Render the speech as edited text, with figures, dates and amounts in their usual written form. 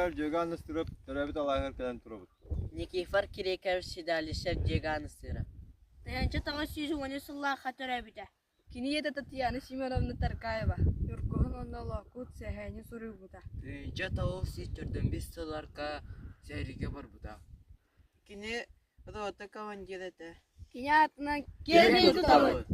Никифоров Дьөгүөн Ыстыырап төрөөбүт алааһыгар кэлэн турабыт. Никифор Кириэкэбис Седалищев Дьөгүөн Ыстыырап. 1903 сыллаахха төрөөбүтэ. Кини ийэтэ Татьяна Семеновна Таркаева Ньургуһун уонна Лоокуут сэһэни суруйбута. 1945 сылларга сэриигэ барбыта. Кини рота командира этэ. Кини аатынан киэн тутабыт.